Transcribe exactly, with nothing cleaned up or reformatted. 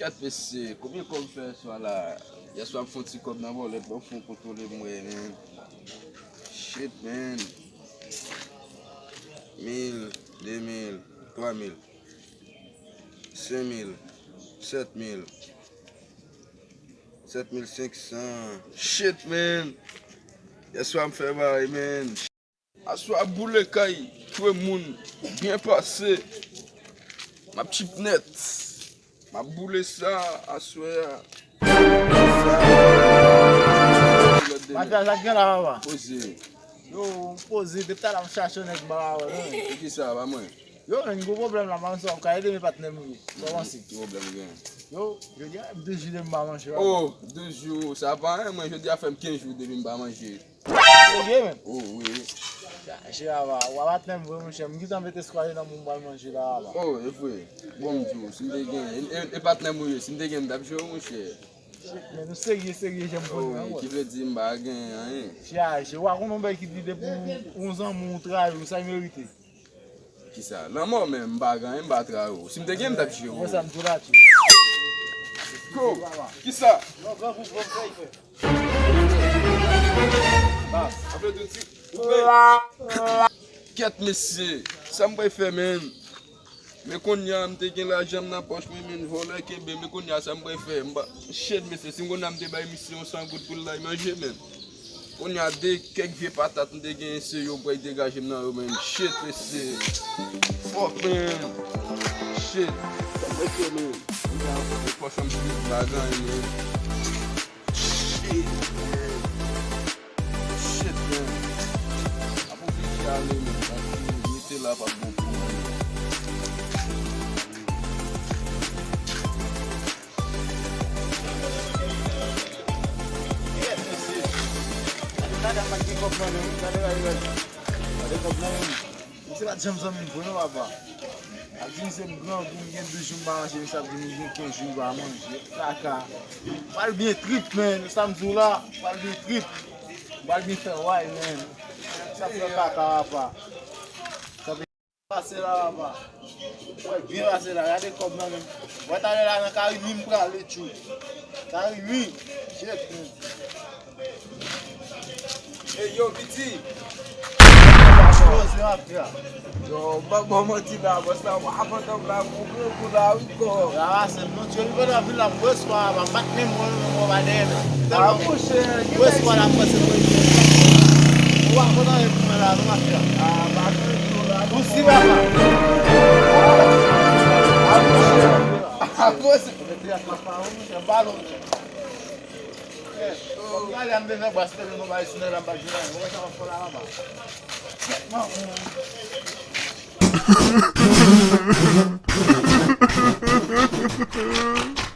Gad mesye, konbyen kòb m fè yèswa la? Yèswa m fè yon ti kòb nan bòlèt, bon, fon kontwole m wè, men. Shit, man. Mil, de mil, twa mil, senk mil, sèt mil, sèt mil senk san. Shit, man. Yèswa m fè bagay, man. Aswè a boule kay, twe moun, byen pase. M ap chip nèt. M ap boule sa aswè a. Sa. Matyas, sa k gen la, papa? Poze. Yo, poze, depi talè m chache yon nèg m pa wè, non. Poukisa, pa mwen? Yo, men, gwo pwoblèm la, man, sa w ka ede m, patnè m ye. Sa w panse? Ki pwoblèm ou gen? Yo, jodi a, m de jou depi m pa manje, papa. Oh, de jou, sa pa anyen, mwen, jodi a fè m kenz jou depi m pa manje. Serye, men? Oh, wi. Chache, papa. Ou a patnè m vre, monchè. M gentan mete skwale nan moun m pral manje la, papa. Oh, e vre. Bon, m di w, si m te gen, e, e, e patnè m ou ye, si m te gen, m t ap jere w, monchè. Men nou serye, serye, jan m konnen an, bro. Ki vle di m pa gen anyen. Chaje, w a konn yon bèy ki di depi w, yon zanmi w trayi w, sa l merite. Kisa? Lanmò, men m pa gen anyen, m pa trayi w. Si m te gen, m t ap jere w. Mwen sa m di w la, tchou. Ko? Kisa? Non, gran group, bon, fè, fè. Bas. Apre tout ti. Kèt, mesye. Sa m pral fè, men. Men kounye a, m te gen lajan m nan pòch mwen, men vòlè kenbe, men kounye a, sa m pral fè? M pa, shit, mesye, si m konnen m te bay misye yon san goud pou l bay manje, men. Kounye a, de kèk vye patat m te genyen, se yo m pral degaje m nan yo, men. Shit, mesye. Fuck, man. Shit. Sa m pral fè, men? Kounye a, pòch mwen vid, m pa gen anyen, men. Shit, man. Shit, man. Apo figi ale, men. Apo rete la, pa bon pou mwen. Gade, gade, gade, gade. Gade kòb nan men m. Misye pa t janm zanmi m vre non, papa. Ap di misye m grangou, m gen douz jou m pa manje, misye ap di m li gen kenz jou li pa manje. Kaka. Pral byen trip, men. Sa m di w la, pral byen trip. Pral byen fè way, men. Sa fè kaka, papa. Sa fè pase la, papa. Wè, byen pase la. Gade kòb nan men m. Wè, talè la nan Karimi m prale, tchou. Karimi. Shit, men. Ey, yo, piti. Poze, mafya. Yo, m ap ba w manti la, bòs la, avan tanm la, m gon grangou la, wi, kò. Ranmase m, non, tchou, li pandan vin la, m wè swa, m ap bat men mwen, men mwen pa dèyè, men. Tèlman m wè swa la, m panse mwen. Ou pa konn anyen pou mwen la, non, mafya. Ou si papa. A, monchè. A, monchè. Mete ak papa, wi, monchè, balon. Kòm talè a m te fè bras tèlè nou bay sinè la m pa t jwenn anyen. Ou wè sa w ap fè la, papa? Kèt manman w.